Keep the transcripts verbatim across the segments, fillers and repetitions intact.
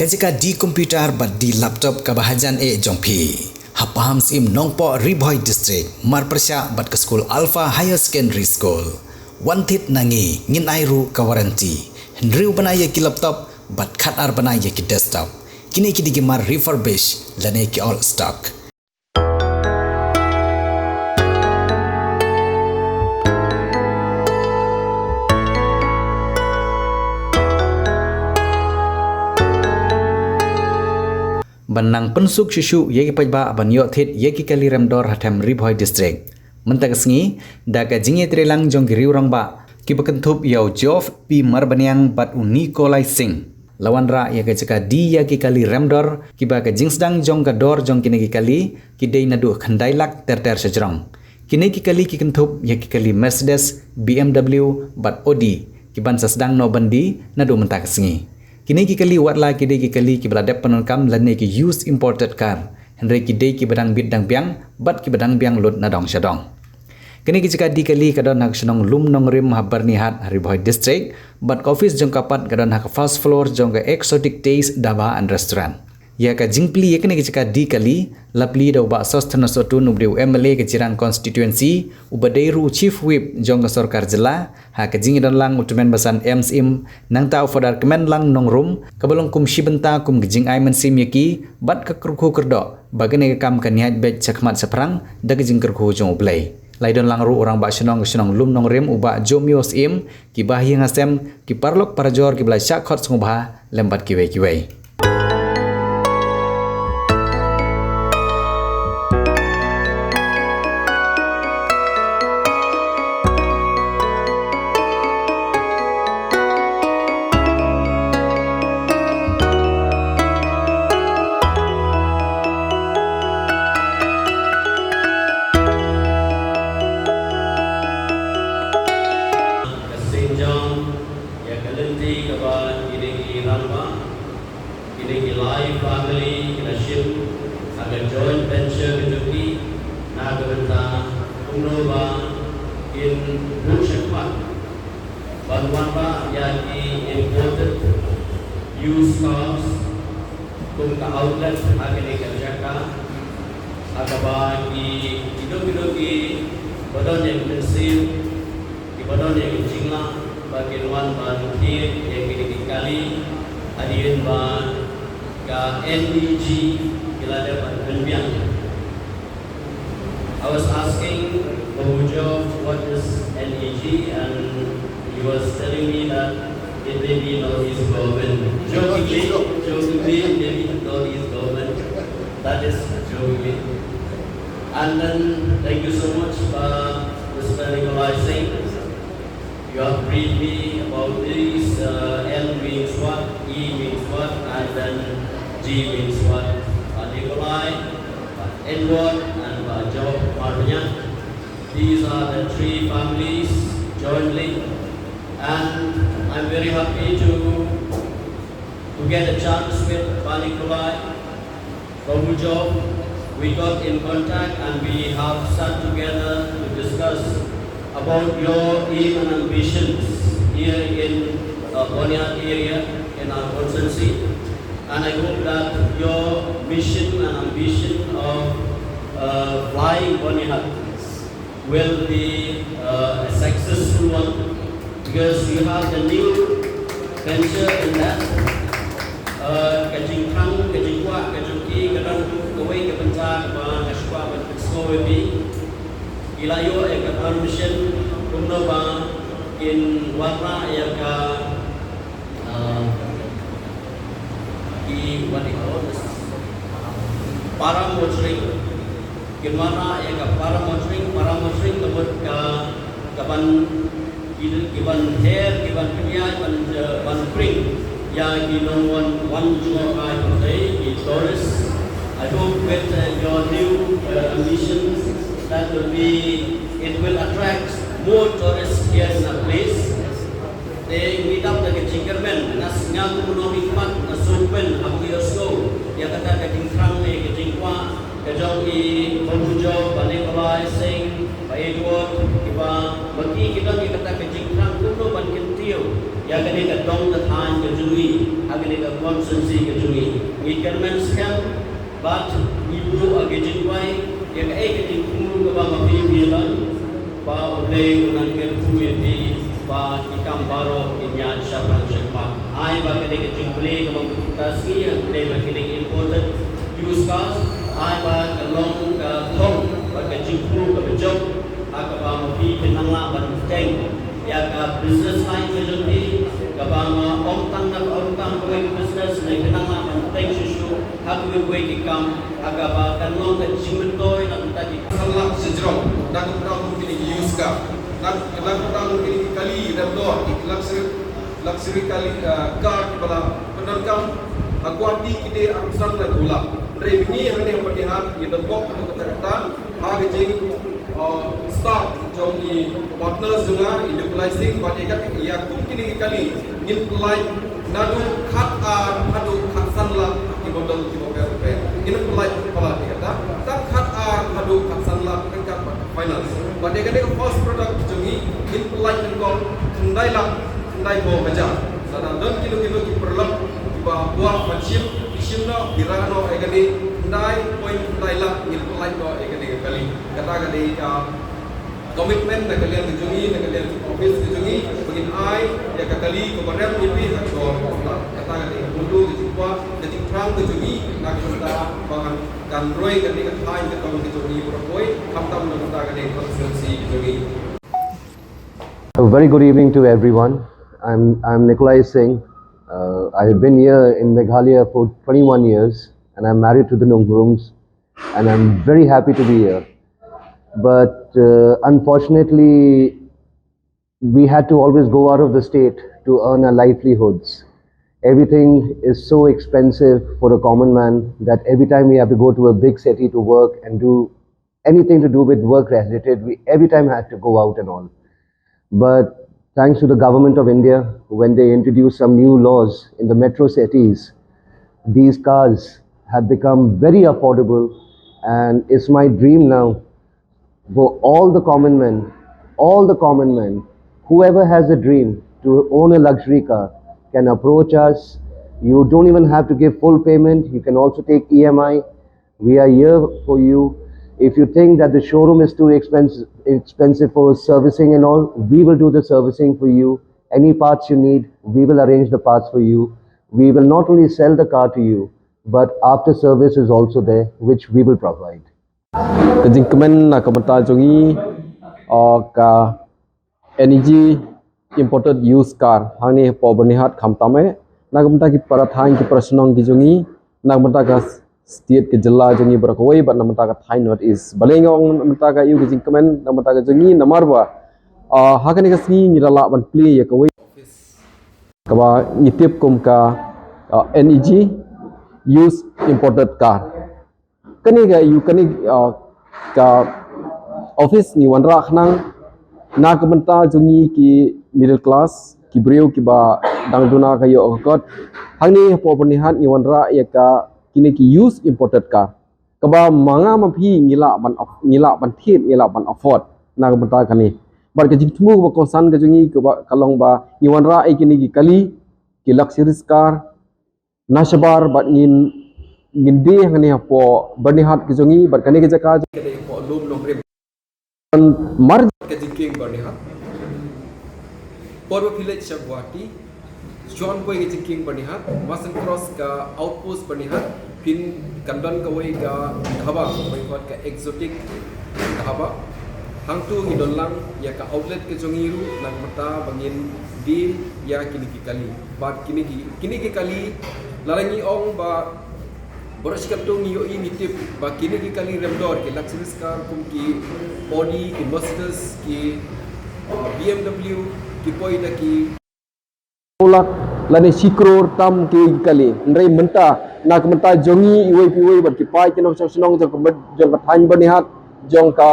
Ka jaka die computer bad die laptop kaba hajan eh jong phi, ha Pahamsyiem Nongpoh, Ri Bhoi District, marpyrshah bad ka skul Alpha Higher Secondary School. Wan thied na ngi, ngin ai ruh ka warranty. Hynriew bnai ïa ki laptop bad khatar bnai ïa ki desktop. Kine ki dei ki mar refurbish lane ki old stock. Ban nang pynsuk shuh shuh ïa ki paidbah ban ïoh thied ïa ki kali rem dor ha Them Ri Bhoi District. Mynta ka sngi, da ka jingïatreilang jong ki riew rangbah, kiba kynthup ïa u Geoff P Marbaniang bad u Nikolai Singh, la wanrah ïa ka jaka die ïa ki kali rem dor, kiba ka jingsdang jong ka dor jong kine ki kali ki dei naduh khyndai lak ter ter shajrong. Kine ki kali ki kynthup ïa ki kali Mercedes, B M W bad Audi, kiban sa sdang noh ban die naduh mynta ka sngi. Kine ki kali wat la ki dei ki kali kiba la dep pyndonkam lane ki used imported car, hynrei ki dei kiba dang bit dang biang bad kiba dang biang lut na dong sha dong. Kine ki jaka die kali ka don ha ka shnong Lum Nongrim ha Byrnihat ha Ri Bhoi District, bad ka office jong ka pat ka don ha ka first floor jong ka Exotic Taste Dhaba and Restaurant. Ïa ka jingplie ïa kine ki jaka die kali la plie da u Bah Sosthenes Sohtun uba dei u M L A ka Jirang Constituency, uba dei ruh u Chief Whip jong ka sorkar jylla, ha ka jingïadonlang u tymmen basan M Syiem, nangta u Father Kmenlang Nongrum, kaba long kum shi bynta kum ka jingai mynsiem ïa ki, bad ka kyrkhu kyrdoh ba kane ka kam kan ïaid beit shakhmat shaphrang da ka jingkyrkhu jong U Blei. La ïadonlang ruh u Rangbah Shnong ka shnong Lum Nongrim u Bah Jomio Syiem, ki bahaïing hasem, ki paralok parajor kiba la shah khot sngewbha lem bad kiwei kiwei. Ka seng jong ïa ka lynti kaba kine ki rangbah, kine ki lai family ki la shim ha ka joint venture ka jong ki na ka bynta kumno ba kin buh shakhmat ban wanrah ïa ki imported used cars kum ka outlet ha kane ka jaka, ha kaba ki, kino kino kiba don ïa ka mynsiem, kiba don ïa ka jinglah ba kin wan ban thied ïa kine ki kali hadien ba ka N E G ki la dep ban pynbiang. I was asking Babu Job what is N E E G, and he was telling me that it may be Northeast Government. Jokingly, jokingly, maybe Northeast Government. That is jokingly. And then, thank you so much, uh, Mister Nikolai Singh. You have briefed me about this, uh, N means what, E means what, and then G means what. By Nikolai, by Edward, and by Job Marmiang. These are the three families jointly, and I'm very happy to, to get a chance with Bah Nikolai. From Mujov, we got in contact and we have sat together to discuss about your aim and ambitions here in, uh, Bonyhat area, in our constituency. And I hope that your mission and ambition of, uh, flying Bonyhat will be, uh, a successful one because you have the new venture in that. Uh, ka jingthrang, ka jingkwah, ka jong ki, ka don kawei ka bynta kaba nga sngewbha ban pynsngew ïa phi. Ki la ïoh ïa ka permission kumno ba kin wanrah ïa ka, uh, ki, what do you call this? Paramotoring. Kin wanrah ïa ka paramotoring, paramotoring ka mut ka, ka ban, ki, ki ban her, ki ban pynïaid, ban, eh, ban bring ïa ki nongwan wan jngoh kai pyrthei, ki tourists. I hope with, eh, your new, eh, ambitions that will be, it will attract more tourists here in our place. Te ngi dap da ka jingkyrmen, nga sngew kum u nongmihkhmat, nga sngewkmen haba nga ïohsngew ïa kata ka jingthrang ne ka jingkwah ka jong i Khonbunjop, Bah Nikolai Singh, Bah Edward, kiba ma ki ki don ïa kata ka jingthrang kumno ban kyntiew Ïa kane ka dong ka thaiñ ka jong ngi, ha kane ka constituency ka jong ngi, ngi kyrmen skhem bad ngi buh ha ka jingduwai ïa kaei ka jingthmu kaba ma phi phi don. Ba U Blei un nang kyrkhu ïa phi ba ki kam baroh kin ïaid shaphrang shakhmat. Ai ba kane ka jingplie kaba mynta ka sngi, ai ba kane ka imported used cars, ai ba ka long ka thong bad ka jingthmu kaba jop ha kaba ma phi phin nang lah ban bteng ïa ka business line ka jong phi, kaba ma ym tang na ka ym tang kawei ka business, ne phin nang lah ban bteng shuh shuh ha kawei kawei ki kam ha kaba kan long ka jingmyntoi na ka bynta ki. San lak sejrong na ka bynta kine ki used car, na ka bynta kine ki kali rem dor, ki luxury, luxury kali, ah, car kiba la pyndonkam ha Guwahati ki dei arphew san lak. Hynrei mynne hangne ha Byrnihat ngi don bok ha kata kata ha ka jing, ah, start jong i partners jong nga, i Nikolai Singh bad ïa ka, ïa kum kine ki kali ngin pynlait naduh khat ar haduh khat san lak ki model kiba bapher bapher. Ngin pynlait palat ïa kata, tang khat ar haduh khat san lak ryngkat bad finance. Bad ïa kane ka first product jong ngi ngin pynlait nyngkong khyndai lak khyndai phew hajar. Lada don kino kino ki paralok kiba kwah ban shim, ki shim noh, ki rah noh ïa kane, khyndai point khyndai lak ngin pynlait noh ïa kane ka kali. Kata ka dei ka commitment na ka liang ka jong ngi, na ka liang ka office ka jong ngi, ba ngin ai ïa ka kali kaba rem ïa phi ha ka dor kaba palat. Kata ka dei ka mutdu, ka jingkwah, ka jingthrang ka jong ngi na ka bynta ba kan, kan roi kane ka thaiñ ka dong ka jong ngi baroh kawei, khamtam na ka bynta kane ka constituency ka jong ngi. A very good evening to everyone. I'm, I'm Nikolai Singh. Uh, I have been here in Meghalaya for twenty-one years, and I'm married to the Nongkrums, and I'm very happy to be here. But, uh, unfortunately, we had to always go out of the state to earn our livelihoods. Everything is so expensive for a common man that every time we have to go to a big city to work and do anything to do with work related, we every time had to go out and all. But thanks to the government of India, when they introduced some new laws in the metro cities, these cars have become very affordable, and it's my dream now for all the common men, all the common men, whoever has a dream to own a luxury car can approach us. You don't even have to give full payment. You can also take E M I. We are here for you. If you think that the showroom is too expensive, expensive for servicing and all, we will do the servicing for you. Any parts you need, we will arrange the parts for you. We will not only sell the car to you, but after service is also there, which we will provide. Ka jingkmen na ka bynta jong ngi, uh, ka N E G imported used car hangne hapoh Byrnihat khamtam eh, na ka bynta ki para thaiñ ki para shnong ki jong ngi, na ka bynta ka state ka jylla jong ngi baroh kawei bad na ka bynta ka thaiñ North East. Balei nga ong na ka bynta ka, ïa ka jingkmen na ka bynta ka jong ngi, namar ba, ah, ha kane ka sngi ngi la lah ban plie ïa kawei kaba ngi tip kum ka, ah, N E G used imported car. Kane ka ïa kane, ah, ka office ngi wanrah khnang na ka bynta jong ngi ki middle class, ki briew kiba dang duna ka ïoh ka kot. Hangne hapoh Byrnihat ngi wanrah ïa ka kine ki used imported car, kaba ma nga ma phi ngi lah ban aff-, ngi lah ban thied, ngi lah ban afford na ka bynta kane. Bad ka jingthmu kaba kongsan ka jong ngi kaba ka long ba ngi wanrah ïa kine ki kali, ki luxurious car, na shabar bad ngin, ngin die hangne hapoh Byrnihat ka jong ngi bad kane ka jaka ka dei hapoh Lum Nongrim. Mar ka jingkieng Byrnihat, por ba phi leit sha Guwahati, shwa poi ka jingkieng Byrnihat, masan cross ka outpost Byrnihat, phin kan don kawei ka dhaba, kawei ka exotic dhaba. Hangtu ngi don lang ïa ka outlet ka jong ngi ruh, na ka bynta ba ngin die ïa kine ki kali. Bad kine ki, kine ki kali, lada ngi ong ba baroh shi katto ngi ïohi ngi tip ba kine ki kali rem dor, ki luxurious car kum ki Audi, ki Mercedes, ki, uh, B M W, ki poi da ki lak lane shi klur tam ki kali. Hynrei mynta, na ka bynta jong ngi iwei pa iwei bad ki paid ki nongshong shnong jong ka, jong ka thaiñ Byrnihat, jong ka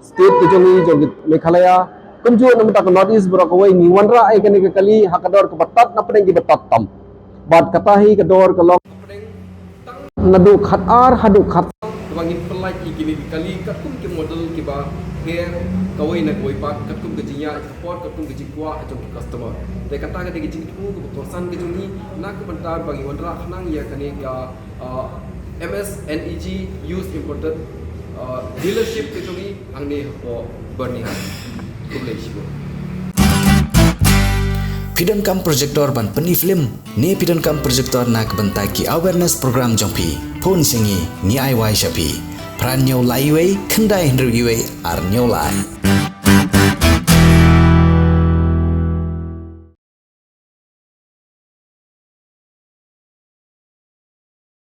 state ka jong ngi, jong ka Meghalaya, kumjuh na ka bynta ka North East baroh kawei, ngi wanrah ïa kane ka kali ha ka dor kaba tad na pdeng kiba tad tam. Bad kata hi ka dor ka long naduh khat ar haduh khat. Kaba ngin pynlait ïa kine ki kali katkum ki model kiba Care kawei na kawei pat, katkum ka jingïaid support, katkum ka jingkwah jong ki customer. Te kata ka dei ka jingthmu kaba kongsan ka jong ngi na ka bynta ba ngin wanrah khnang ïa kane ka uh, M S N E G used imported uh, dealership ka jong ngi hangne hapoh Byrnihat. Khublei shibun. Phi donkam projector ban pyni film ne phi donkam projector na ka bynta ki awareness program jong phi? Phone sha ngi, ngi ai wai sha phi. Phra hynñiew lai wei, khyndai hynriew wei, ar hynñiew lai.